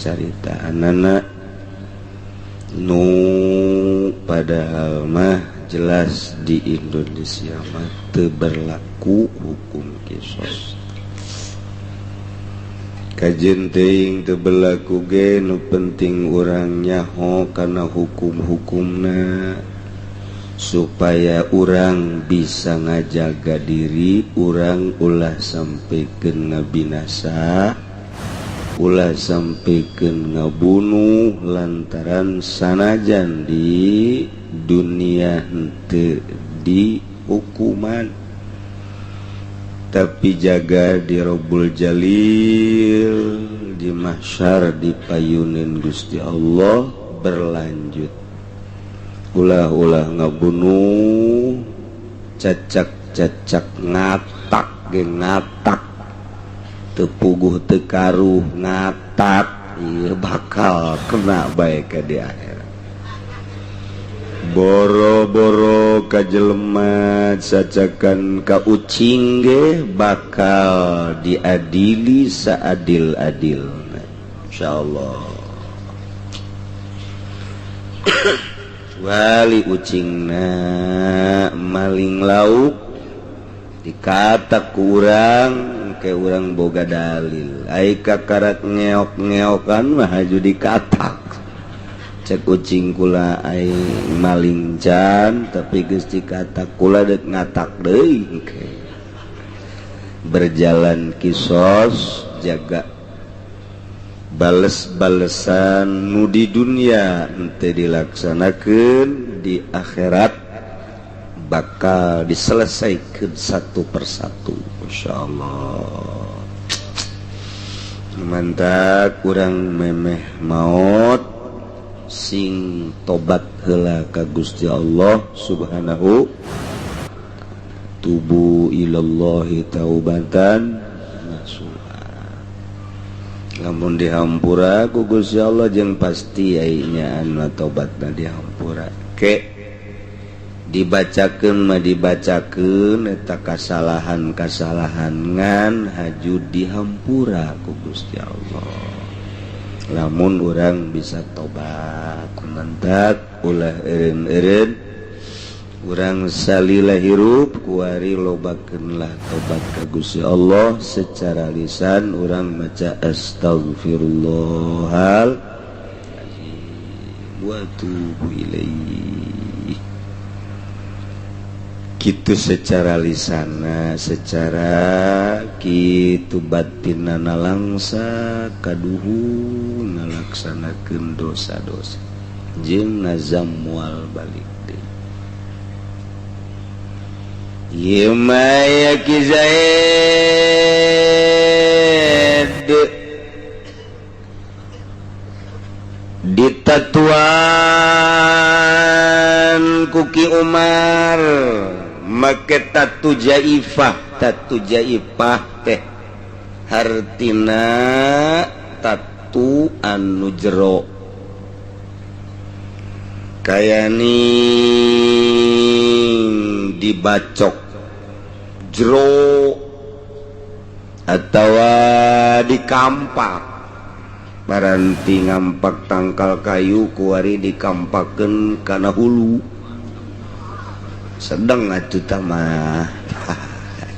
Cacaritaanana nu padahal mah jelas di Indonesia mah teu berlaku hukum kisos. Kajeun teuing teu berlaku ge, nu penting urang nyaho kana hukum-hukumna supaya urang bisa ngajaga diri urang, ulah sampai kena binasa, ulah sampai ngabunuh, lantaran sanajan di dunia henteu di hukuman, tapi jaga di Robbul Jalil, di mahsyar, di payunin Gusti Allah berlanjut. Ulah-ulah ngabunuh, cacak-cacak ngatak ge ngatak, teu puguh teu karuh ngatak, ieu bakal kena bae ka di akhirat. Boro-boro ka jelema, cacakan ka ucing ge bakal diadili seadil-adil, insyaallah. Wali ucingna maling lauk dikata kurang ke urang boga dalil, ai kakarak ngeok-ngeokan mah haju dikatak. Cek ucing, "Kula ai maling can, tapi geus dikatak kula dek ngatak deui." Berjalan kisos, jaga bales-balesan nu di dunia ente dilaksanakan, di akhirat bakal diselesaikan satu persatu, Masya Allah. Mantap, kurang memeh maut sing tobat heula ka Gusti Allah Subhanahu. Tubu ilallahi taubatan nasuha. Lamun dihampura ku Gusti Allah jeung pasti nya anu tobatna dihampura ke dibacakeun mah dibacakeun eta kasalahan-kasalahan, ngan haju dihampura ku Gusti Allah lamun urang bisa tobat. Mantap, ulah eureun-eureun urang salila hirup kuari, lobakeunlah tobat ka Gusti Allah secara lisan. Urang maca astaghfirullahal wa atubu ilaih gitu secara lisana, secara kitu batinna nalangsa kaduhu ngalaksanakeun dosa-dosa jeung ngazam moal balik deui. Ieu mah ya Ki Zaid ditatuan ku Ki Umar make tatu jaifah. Tatu jaifah teh hartina tatu anu jero, kaya ning dibacok jero atau dikampak. Paranti ngampak tangkal kayu kuari dikampakeun kana hulu, sedang atuh mah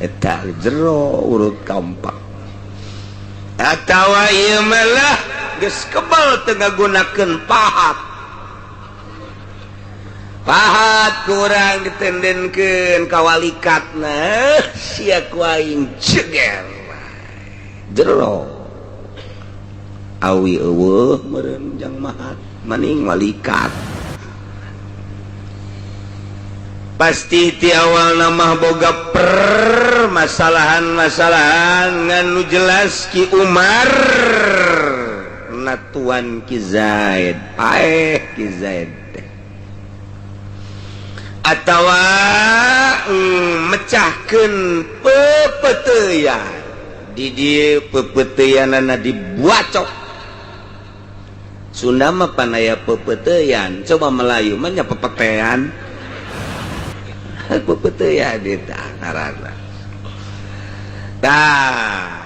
eta jero urut kampak. Atawa ieu mah geus kebal teu ngagunakeun pahat, pahat kurang ditendenkeun ka walikatna, sia ku aing ceger jero. Awi eueuh meureun jang mahat, maning walikat. Pasti ti awal nama boga permasalahan-masalahan, ngan nu jelas Ki Umar natuan Ki Zaid, paeh Ki Zaid teh atawa mecahkeun pepeteuyan di dieu, pepeteuyanana dibuacok. Sunda mah panaya pepeteuyan, coba Melayu mah nya pepetean, pepeteuyan eta ngaranna. Tah,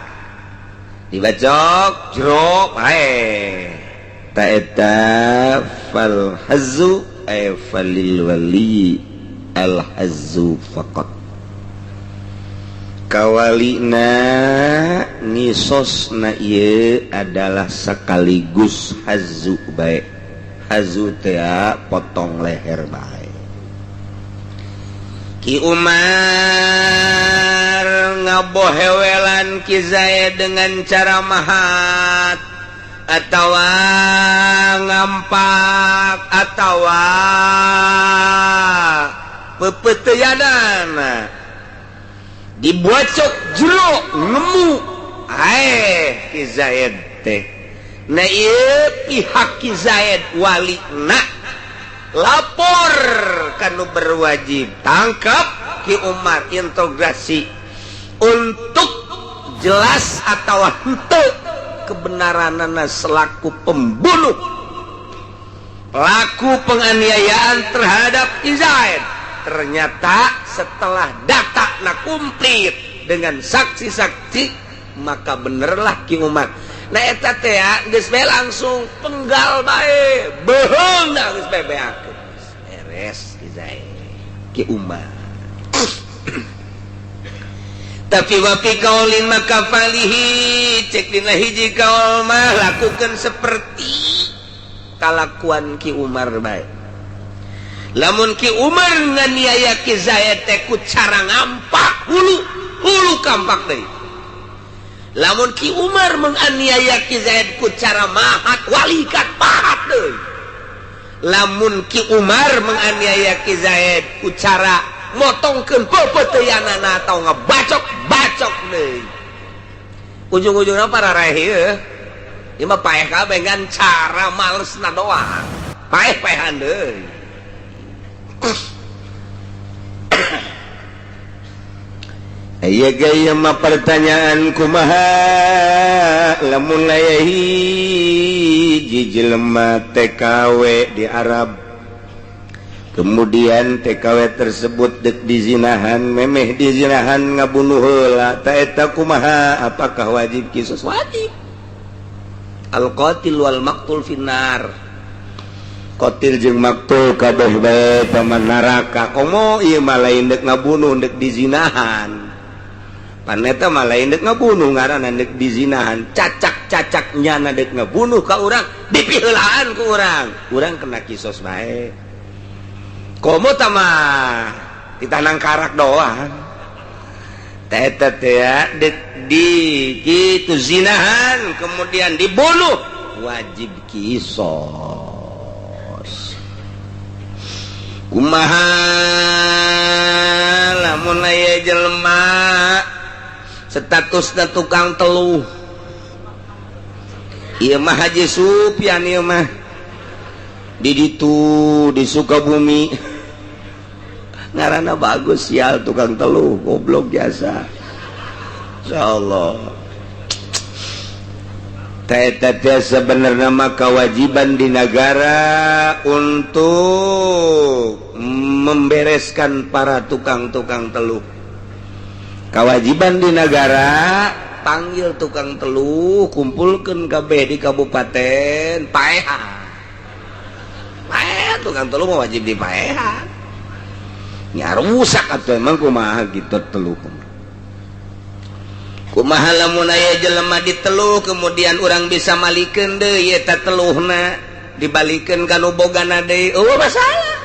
Dibacok jero paeh. Ta eta fal hazzu ay falil wali al hazzu faqat. Kawalina ngisosna ieu adalah sekaligus hazzu bae. Hazzu teh potong leher bae. Ki Umar ngabohewelan Ki Zaid dengan cara mahat atawa ngampak atawa pepeteyanana dibocok jero ngemu ae Ki Zaid teh. Nah ieu pihak Ki Zaid walina lapor kanu berwajib, tangkap Ki Umar, interogasi untuk jelas atau henteu kebenaranana selaku pembunuh, pelaku penganiayaan terhadap Ki Zaid. Ternyata setelah data na komplit dengan saksi-saksi, maka benerlah Ki Umar. Nah eta teh geus bae langsung penggal bae, beuheungna geus bae beakeun. Beres Ki Zaid, Ki Umar. Tapi wafi kaulin maka falihi cek dina hiji kaul mah lakukan seperti kalakuan Ki Umar bae. Lamun Ki Umar nganiaya Ki Zaid teh ku cara ngampak hulu, hulu kampak deui. Lamun Ki Umar menganiaya Ki Zaid ku cara mahat walikat pahat deui. Lamun Ki Umar menganiaya Ki Zaid ku cara motongkeun pepeuteuyanana atau ngebacok-bacok deui. Ujung-ujungna para raeh ieu. Ieu mah paeh kabeh ngan cara malesna doang. Paeh-paehan deui. Aya gaya mah pertanyaan kumaha lamun aya hiji jelema TKW di Arab, kemudian TKW tersebut dek dizinahan, memeh dizinahan ngabunuh heula, ta eta kumaha, apakah wajib kisos? Wajib. Al qatil wal maqtul finnar. Qatil jeung maktul kabeh bae paman neraka. Komo ieu mah lain dek ngabunuh, dek dizinahan. Paneta mah lain dek ngabunuh, ngaranna dek dizinahan. Cacak-cacak nyana dek ngabunuh ka urang, dipiheulaan ku urang. Urang kena kisos bae. Komo tah mah ditanang karak doang. Eta teh dek di kitu zinahan kemudian dibunuh wajib kisos. Kumaha lamun aya jelema statusna tukang teluh, ieu mah Haji Supian, ieu mah di ditu di Sukabumi ngaranna bagus sial tukang teluh goblok biasa. Insyaallah eta teh sebenarnya mah kewajiban di negara untuk membereskan para tukang-tukang teluh. Kewajiban di negara panggil tukang teluh, kumpulkan kabeh di kabupaten, paehan. Paehan tukang teluh mah wajib dipaehan. Nya rusak atuh emang kumaha gitu teluh. Kumaha lamun aya jelema diteluh kemudian urang bisa malikeun deui eta teluhna, dibalikeun ka nu bogana deui, eueuh masalah.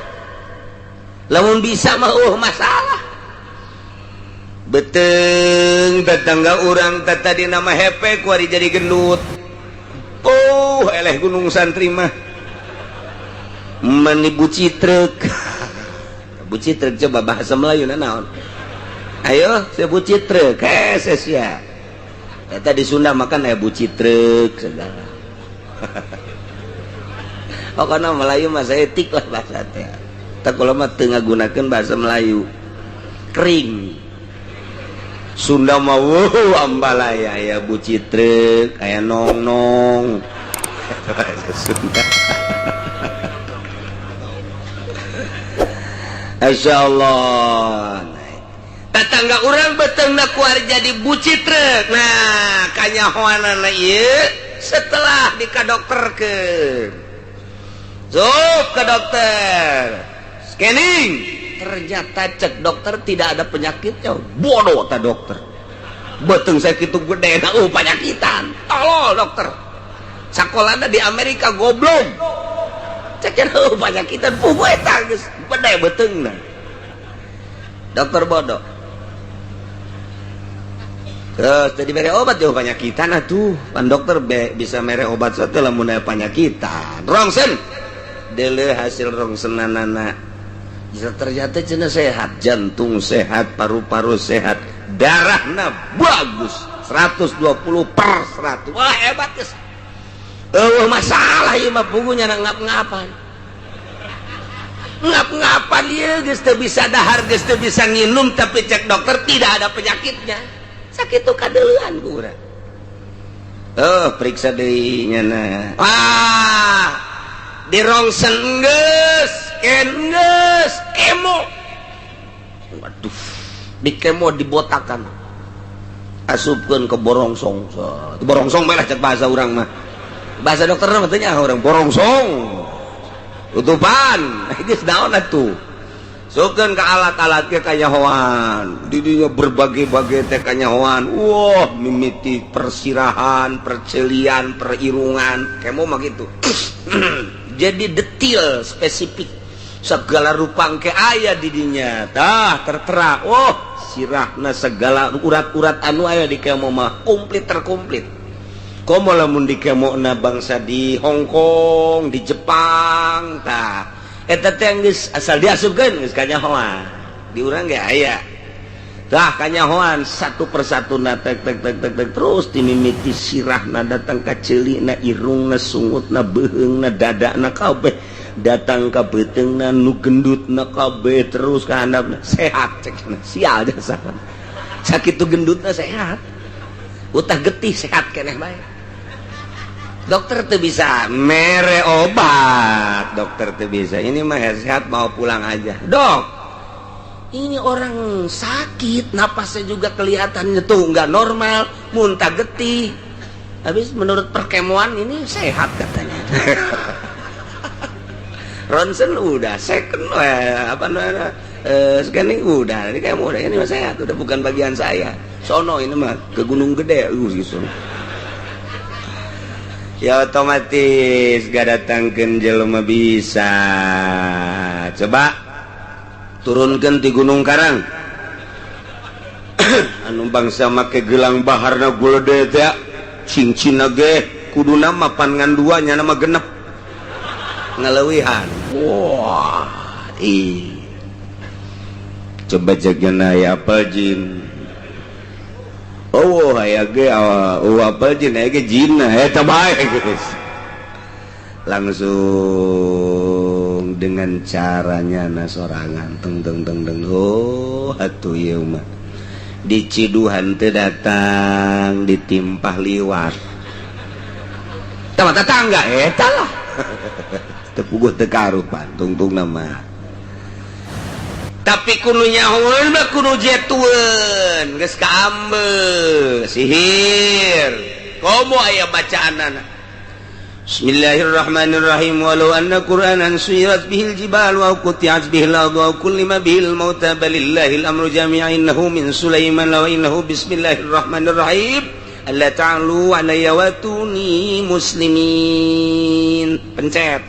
Lamun bisa mah eueuh masalah. Beteng tetangga urang teh tadi nama hepe kuari jadi gendut. Oh, eleh gunung santri mah. Mani bucitrek. Bucitrek coba bahasa Melayu naon? Ayo, saya bucitrek, heses ya. Eta di Sunda makan aya bucitrek segala. Pokoknya Melayu mah saya etik lah bahasa teh. Tak kalau mah teu ngagunakeun bahasa Melayu. Kering. Sunda mah wuh ambalaya aya bucitrek, aya nong-nong. Bahasa Sunda. Masya Allah. Tetangga urang beuteungna kuari jadi bucitrek. Nah, kanyahoanana ieu setelah dikadokterkeun. Zup ke dokter. Scanning. Ternyata cek dokter tidak ada penyakitnya. Bodoh ta dokter. Beuteung sakitu gede na penyakitan. Tolol dokter. Sakolana di Amerika, goblok. Cek penyakitan puguh eta geus gede beuteungna. Dokter bodoh. Terus tadi mere obat jauh penyakitan atuh. Pan dokter be, bisa mere obat satu lamun aya penyakitan. Rongsen. Deuleu hasil rongsenanana. Bisa ternyata cenah sehat, jantung sehat, paru-paru sehat, darahna bagus. 120 per 100. Wah, hebat geus. Eueuh masalah ieu mah, puguhnya ngap-ngapan. Ngap-ngapan ieu geus teu bisa dahar, geus teu bisa nginum, tapi cek dokter tidak ada penyakitnya. Sakitu kadeulean ku urang. Oh, periksa deui nyana. Wah, di rongsen geus, scan geus, kemo. Waduh, di kemo dibotakan. Asupkeun ke borongsong. So, borongsong mah cek bahasa urang mah. Bahasa dokter mah teu nyaho urang borongsong. Tutupan, geus naon atuh. Sukeun ke alat-alat ke kanyahoan. Didinya berbagai-bagai teh kanyahoan. Wah, mimiti persirahan, percelian, perirungan, kemo mah gitu. Jadi detil, spesifik. Segala rupa ke aya didinya. Tah, tertera. Oh, sirahna segala urat-urat anu aya di kemo mah komplit, terkomplit. Komo lamun di kemona bangsa di Hong Kong, di Jepang, tah eta teh geus asal diasupkeun geus kanyahoan. Di urang ge aya. Tah, kanyahoan satu persatu na, tek tek tek tek tek, terus timimiti sirahna datang ka ceulina, irungna, sungutna, beuheungna, dadana, kabeh datang ka beuteungna, nu gendutna kabeh, terus ka handapna sehat cek. Sial jasa sakitu gendutna sehat, utah getih sehat keneh bae. Dokter tuh bisa mere obat, dokter tuh bisa, ini mah sehat, mau pulang aja, dok. Ini orang sakit, napasnya juga kelihatannya tuh nggak normal, muntah getih, habis menurut perkemoan ini sehat katanya. Ronsen udah, second apa namanya, scanning udah, ini kayak udah, ini mah sehat, udah bukan bagian saya, sono ini mah ke Gunung Gede gitu. Ya, otomatis gak datang ke jelema bisa. Coba turunkan di Gunung Karang anu bangsa make gelang baharna gulede teh, cincin ge kudu nama pan ngan dua, nya nama genep ngaleuwihan. Wah, ih, coba jagana ya apa jin. Oh, aya ge, oh, apa jin, aya ge jin eta bae geus. Langsung dengan caranya na sorangan, teng teng teng teng. Oh, atuh ieu mah diciduhan teu datang, ditimpah liwat sama tetangga eta lah, teu puguh teu karupan tungtung nama. Tapi kudu nyahoeun mah kudu jetueun geus kaambe sihir. Komo aya bacaanana, Bismillahirrahmanirrahim, walau anna qur'anan suyirat bihil jibal wa quti'at bihil ardu wa kullima bihil mauta balillahil amru jami'an innahu min Sulaiman wa innahu bismillahirrahmanirrahim alla ta'lu alayya wa tuni muslimin. Pencet.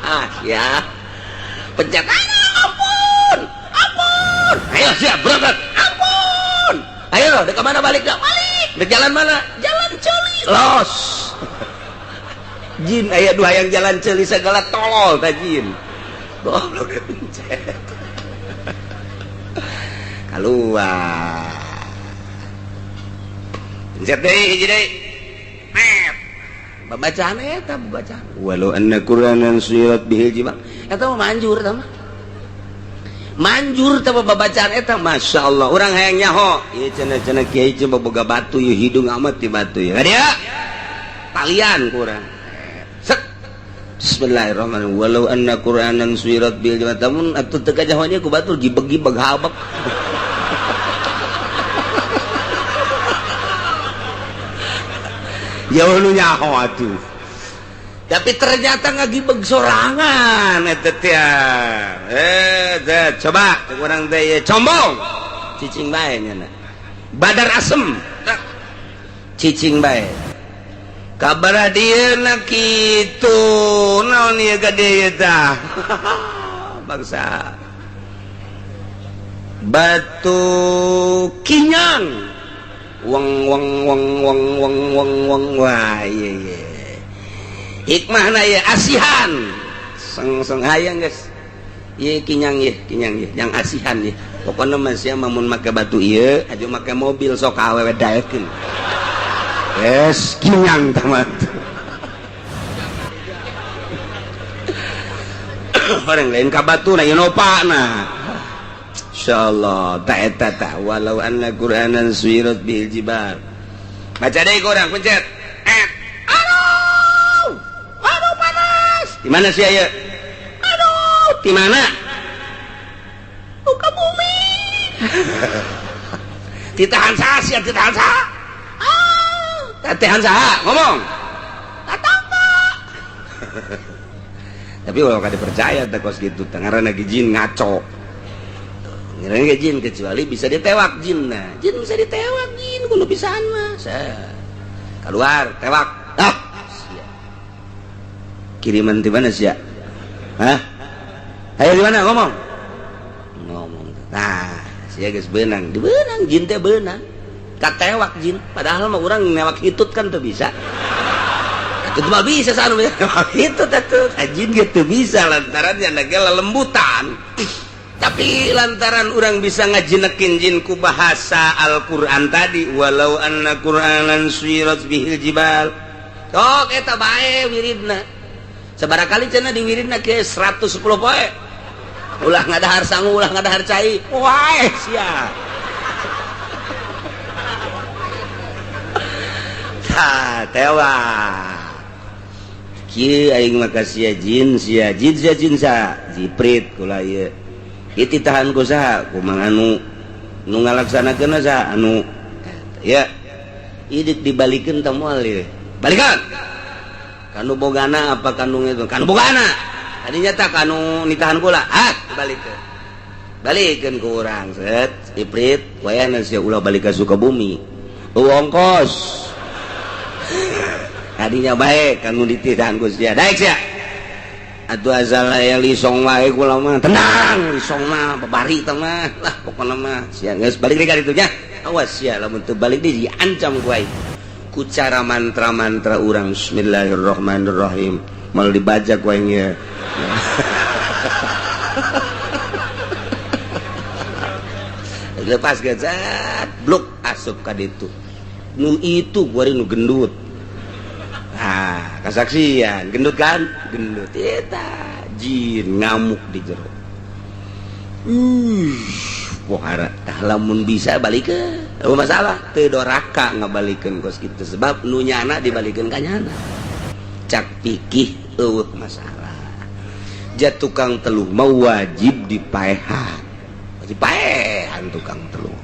Ah ya, pencet. Ampun, ampun, ayo siap berangkat. Ampun, ayo dek mana, balik dah, balik dek jalan mana, jalan celi los jin aya dua yang jalan celi segala, tolol ta jin, goblok. Pencet, keluar. Pencet deui, hiji deui. Babacaan eta, babacaan walau anna qur'anan suyirat bihil jibal eta mah manjur, eta mah manjur, eta mah babacaan eta. Masya Allah, urang hayang nyaho ieu cenah-cenah kiai coba boga batu ieu, hidung amat di batu ieu dia talian kurang. Set. Bismillahirrahmanirrahim. Walau anna Qur'anan suyirat bil jabal atuh teu kajahwannya ku batur gibeg-gibeg habek. Ya nu nyaho atuh. Tapi ternyata ngagibeg sorangan eta teh. Eh, coba urang teh combong. Cicing bae nya. Badar asem. Cicing bae. Kabar dieuna kitu. Naon ieu gade ieu tah? Bangsa. Batu kinyang. Weng weng weng weng weng weng weng wah ieu ieu. Hikmahna ieu asihan. Seng-seng hayang geus. Ieu kinyang ieu, kinyang ieu, yang asihan ieu. Pokona mah sia mun make batu ieu, aju make mobil sok awewe daekeun. Yes, kinyang tamat. Orang lain ka batu na Innova na. Insyaallah ta eta ta walau anna Qur'anan suyirat bil jibal. Baca deui urang pencet. Aduh! Aduh panas. Di mana sih aya? Aduh, di mana? Buka bumi. Ditahan saha sia, ditahan saha? Ah, ditahan saha? Ngomong. Tatangga. Tapi ulah kada percaya teh kos kitu teh ngaranna jin ngaco. Ngaranna jin kecuali bisa ditewak jin nah. Jin bisa ditewak jin kudu pisaan mah. Keluar tewak. Ah, sia. Kiriman di mana sia? Hah? Ayo di mana ngomong? Ngomong. Nah, sia geus beunang. Dibeunang jin teh beunang. Katewak jin, padahal mah urang newak hitut kan teu bisa. Itu mah bisa sanu newak hitut atuh. Jin ge teu bisa lantaran nya lelembutan. Tapi lantaran orang bisa ngajinekin jin ku bahasa Al-Qur'an tadi walau anna Qur'anan suyirat bihil jibal. Sok eta bae wiridna. Sabaraha kali cenah diwiridna ke 110 poe. Ulah ngadahar sangu, ulah ngadahar cai. Wae sia. Tah tewak. Kieu aing mah ka sia jin, sia jin, sia jin sa jiprit kula ieu. Ieu titahan ku saha? Ku Mang Anu. Nu ngalaksanakeun saha? Anu. Ya. Ieu dibalikeun teh moal ieu. Balikan. Kanu bogana apa kanu itu? Kanu bogana. Tadinya tak kanu nitahan kula. Ah, dibalikeun. Balikeun ku urang, set. Iprit, wayahna sia ulah balik ka Sukabumi. Eueuh ongkos. Tadinya baik kanu dititahan ku sia. Daek sia. Atuh asal aya lisong wae kula mah. Tenang, lisong mah babari teh mah. Lah pokona mah sia geus balik deui ka ditu nya. Awas sia lamun teu balik deui diancam ku aing. Ku cara mantra-mantra urang bismillahirrahmanirrahim. Mal dibaca ku aing ye. Lepas gazat bluk asup ka ditu. Nu itu kuari nu gendut. Ah, kasaksian gendut kan? Gendut eta jin ngamuk di jero. Pohara tah lamun bisa balikeun. Eueuh masalah teu doraka ngabalikeun kos kitu sebab nu nyana dibalikeun ka nyana. Cak pikih eueuh masalah. Ja tukang teluh mah wajib dipaehan. Wajib paehan tukang teluh.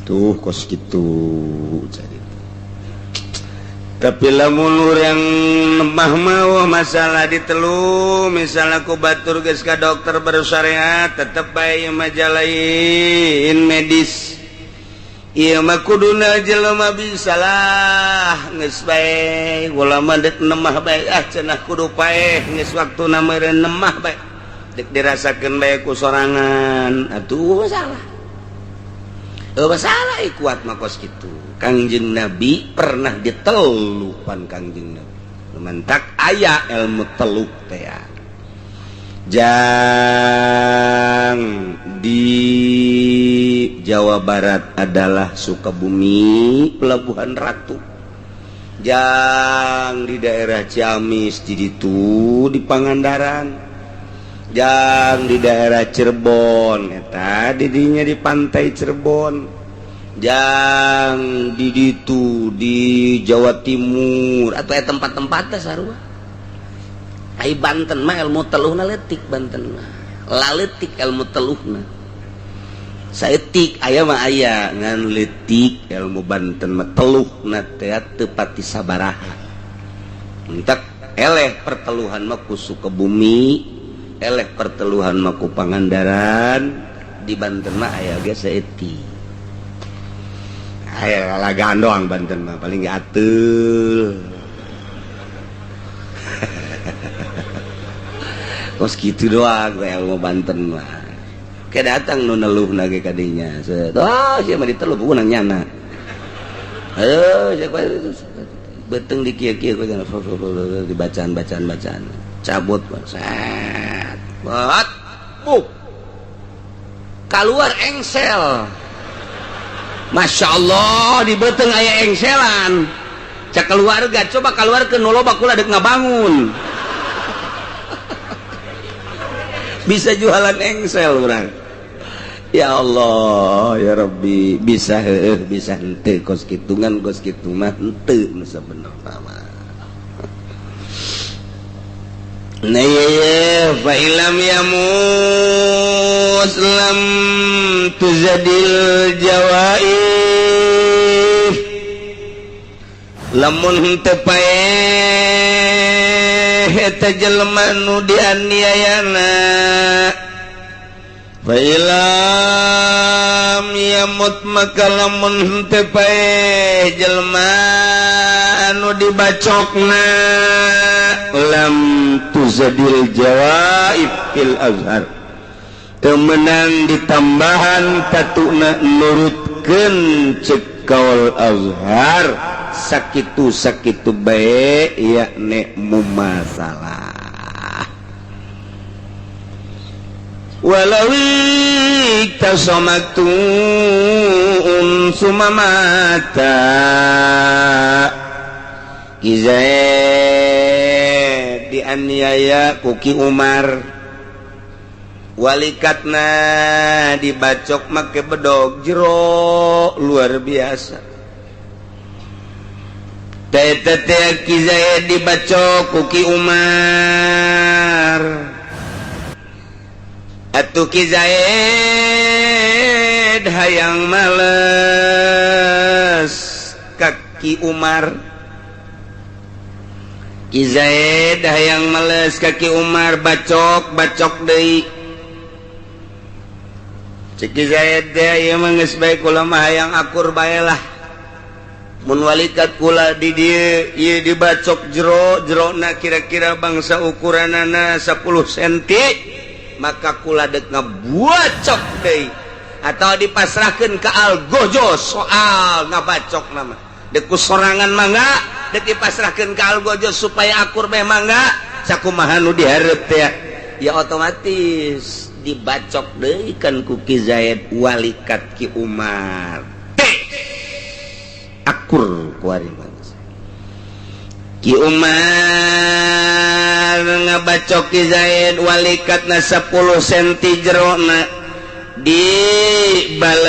Tuh kos kitu jadi. Tapi lamun urang nemah mau masalah ditelu misalnya ku batur geus ka dokter bersyariat tetep bae majalain medis. Ieu mah kuduna jelema bisalah geus bae ulama dek nemah bae ah cenah kudu paeh geus waktuna meureun nemah bae dek dirasakeun bae ku sorangan atuh masalah. Masalah kuat mah kos kitu. Kangjeng Nabi pernah ditelupan Kangjeng Nabi. Mentak aya ilmu teluk teh. Jang di Jawa Barat adalah Sukabumi, Pelabuhan Ratu. Jang di daerah Ciamis di ditu di Pangandaran. Jang di daerah Cirebon eta didinya di pantai Cirebon. Jang di ditu di Jawa Timur atau tempat-tempatnya sarua. Ai Banten mah ilmu teluhna leutik. Banten mah laletik ilmu teluhna. Saeutik aya mah aya, ngan leutik. Ilmu Banten mah teluhna teh teu pati sabaraha. Entak eleh perteluhan mah ku Sukabumi, eleh perteluhan mah ku Pangandaran. Di Banten mah aya ge saeutik, aya lalagaan doang. Banten mah paling ge ateul, kos kitu doang ilmu Banten mah. Kayak datang nu neluh ge kadinya, set, oh sia mah diteluh bukan nyana. Ayo sia beteng di kieu-kieu, dibacaan bacaan bacaan, cabut, set, buat buk keluar engsel. Masya Allah, di beteng aya engselan. Cak keluarga, coba keluar ke nu loba, kula dek ngabangun. Bisa jualan engsel urang. Ya Allah ya Rabbi, bisa heuh, bisa henteu. Kos kitungan, kos kitu mah henteu nu sabenerna mah. Nah, ye fa illam yamut lam tuzadil jawaif. Lamun henteu paeh eta jelema nu dianiayana, fa illam yamut, maka lamun henteu paeh jelema anu dibacokna, lam tuzadil jawaif fil azhar, temenang ditambahan tatuna nurutkeun cek kaul azhar. Sakitu sakitu bae, yakni mumasalah. Walau tasamatu summa mata. Ki Zaid dianiaya ku Ki Umar, walikatna dibacok make bedog jero luar biasa. Teh teh Ki Zaid dibacok ku Ki Umar. Atuh Ki Zaid hayang males ka Ki Umar. Ki Zaid hayang males ka Ki Umar, bacok bacok deui. Cek Ki Zaid teh, ieu mah geus bae, kula mah hayang akur bae lah. Mun walikat kula di dieu ieu dibacok jero, jerona kira-kira bangsa ukuranana 10 cm, maka kula dek ngabuacok deui atau dipasrahkeun ke algojo. Soal ngabacok nama dek ku sorangan mangga, dek dipasrahkeun ke algojo supaya akur meh mangga. Sakumaha nu dihareup teh ya, otomatis dibacok deui kan ku Ki Zaid walikat Ki Umar. Teh akur kuari. Ki Umar ngabacok Ki Zaid walikatna 10 cm jerona, dibales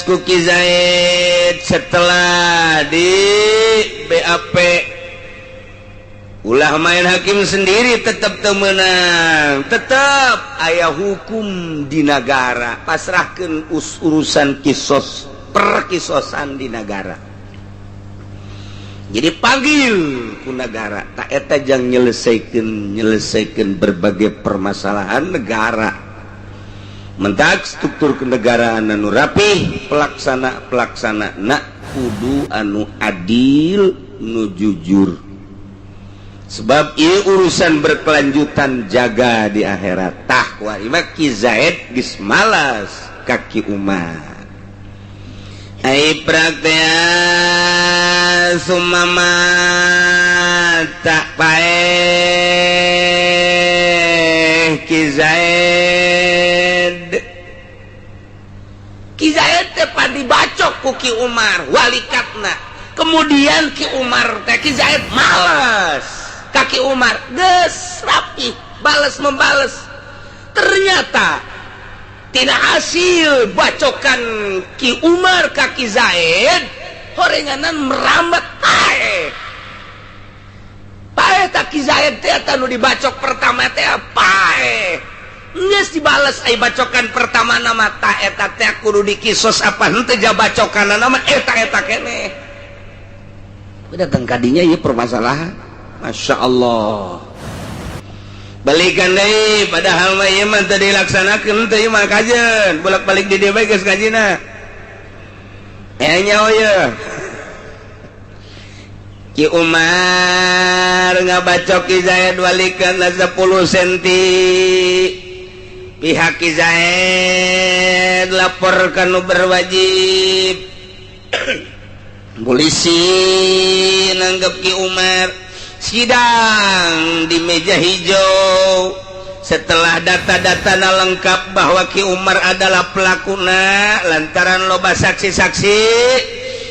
ku Ki Zaid setelah di BAP, ulah main hakim sendiri, tetap temenang, tetap aya hukum di negara. Pasrahkan urusan kisos perkisosan di negara, jadi panggil ku negara. Tak eta jang nyelesaikan nyelesaikan berbagai permasalahan negara. Mentak struktur kenegaraan anu rapih, pelaksana pelaksana nak kudu anu adil, nu jujur, sebab ieu urusan berkelanjutan jaga di akhirat. Tah wa Ki Zaid geus malas ka Ki Umar. Ai praktea sumama tak paeh Ki Zaid. Ki Zaid teh dibacok ku Ki Umar walikatna. Kemudian Ki Umar teh, Ki Zaid males ka Ki Umar, geus rapi bales membales. Ternyata tidak hasil bacokan Ki Umar ka Ki Zaid, horenganan merambat, paeh. Paeh tak Ki Zaid teh nu dibacok pertama teh paeh. Geus dibales ai bacokan pertama nama ta eta teh kudu dikisos apa henteu ja bacokan nama eta eta keneh. Datang kadinya ieu permasalahan. Masya Allah. Balikan deui, padahal mah ieu mah teu dilaksanakeun teu, ieu mah kajeun bolak-balik di dieu bae geus ngajina. Eh, nyaho ye. Ki Umar ngabacok Ki Zaid, walikan 10 senti. Pihak Ki Zaid laporkan nu berwajib, polisi nanggap Ki Umar, sidang di meja hijau. Setelah data-data lengkap bahwa Ki Umar adalah pelakuna lantaran loba saksi-saksi,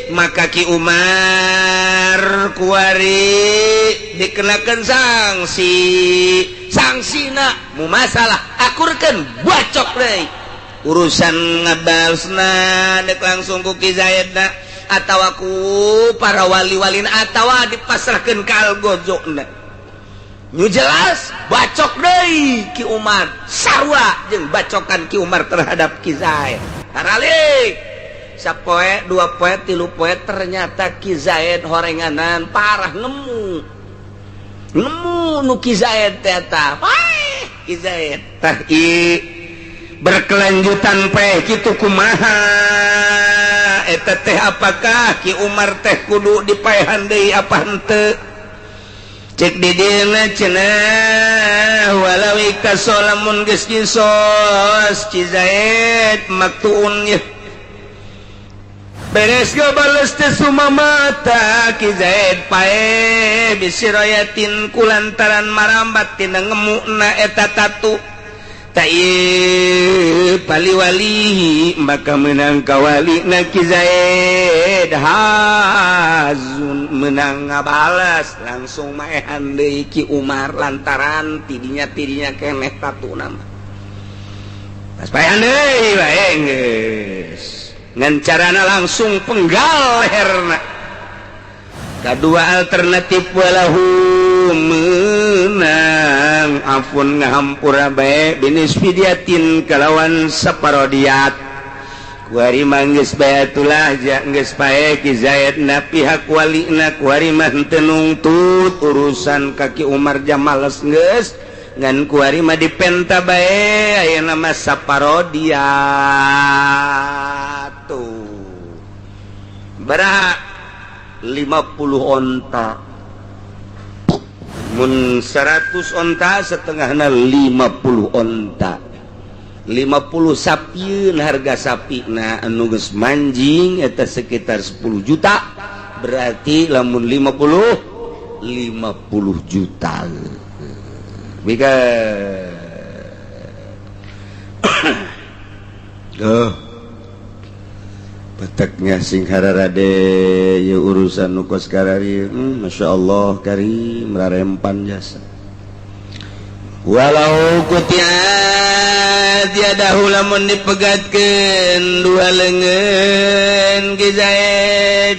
maka Ki Umar kuari dikenakan sanksi. Sanksi mu masalah akurkan bacok deui, urusan ngabalsna dek langsung ku Ki Zaidna atau aku para wali-walin atau dipasrahkan ke algozona. Nu jelas bacok deui Ki Umar, sarua jeung bacokan Ki Umar terhadap Ki Zaid. Taralik sapoe, 2 poe, 3 poe, ternyata Ki Zaid horenganan parah, nemu nemu nu Ki Zaid teh ta paeh Ki Zaid. Tah, i berkelanjutan paeh kitu kumaha eta teh? Apakah Ki Umar teh kudu dipaehan deui apa henteu? Cek di dina cenah, walau iqtassa, lamun geus kisos Ki Zaid, maktuun ye beres bales teh, summa mata, Ki Zaid paeh, bisiroyatin kulantaran marambat tina ngemukna eta tatu pali wali, maka menang kawali na Ki Zaid hazun, menang ngabalas langsung maehan deui Ki Umar lantaran tidinya tidinya keneh tatu nama. Pas paehan deui bae geus ngan carana langsung penggal leherna. Kedua alternatif, walahu menang afun, ngahampura bae, binisfi diyatin, kalawan saparodiat. Kuari mah geus bayatulah ja geus pae Ki Zaid na, pihak walina kuari mah henteu nungtut urusan ka Ki Umar, jamales geus ngan kuari mah dipenta bae ayeuna mah saparodiat. Tuh berat 50 onta. Mun 100 onta, setengahna 50 onta, 50 sapi. Harga sapi nah anu geus manjing eta sekitar 10 juta, berarti lamun 50, 50 juta. Bika. Oh, peteknya sing hararade ya urusan nu kos karari. Masya Allah karim rarempan jasa. Walau quthi'at yadahu, lamun dipegatkeun dua lengan Ki Zaid,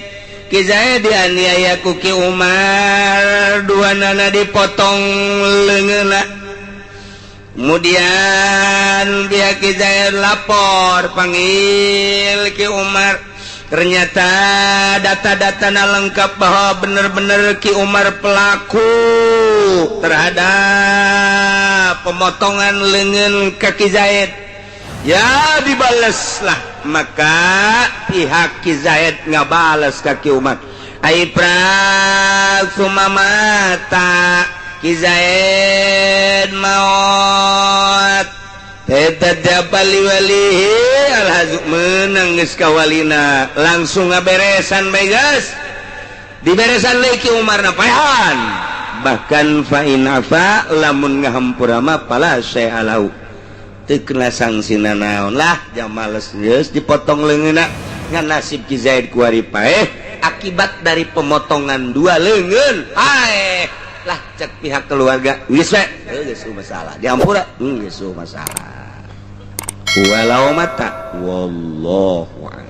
Ki Zaid dianiaya ku Ki Umar, dua nana dipotong leungeunna. Kemudian pihak Ki Zaid lapor, panggil Ki Umar. Ternyata data-data lengkap bahwa benar-benar Ki Umar pelaku terhadap pemotongan lengan kaki Zaid. Ya, dibaleslah. Maka pihak Ki Zaid ngabales ka Ki Umar. Ai prak, summa mata, Ki Zaid maut, wali menang geus kawalina langsung ngaberesan bae geus diberesan deui Ki Umar na paehan. Bahkan fa in afa, lamun ngahampura mah, fala syai'a lahu, teu kena sangsina naon lah, jam males geus dipotong leungeunna. Ngan nasib Ki Zaid kuari paeh akibat dari pemotongan dua leungeun, paeh lah. Cek pihak keluarga geus we geus masalah diampura, geus masalah. Walau mata, wallahu a'lam.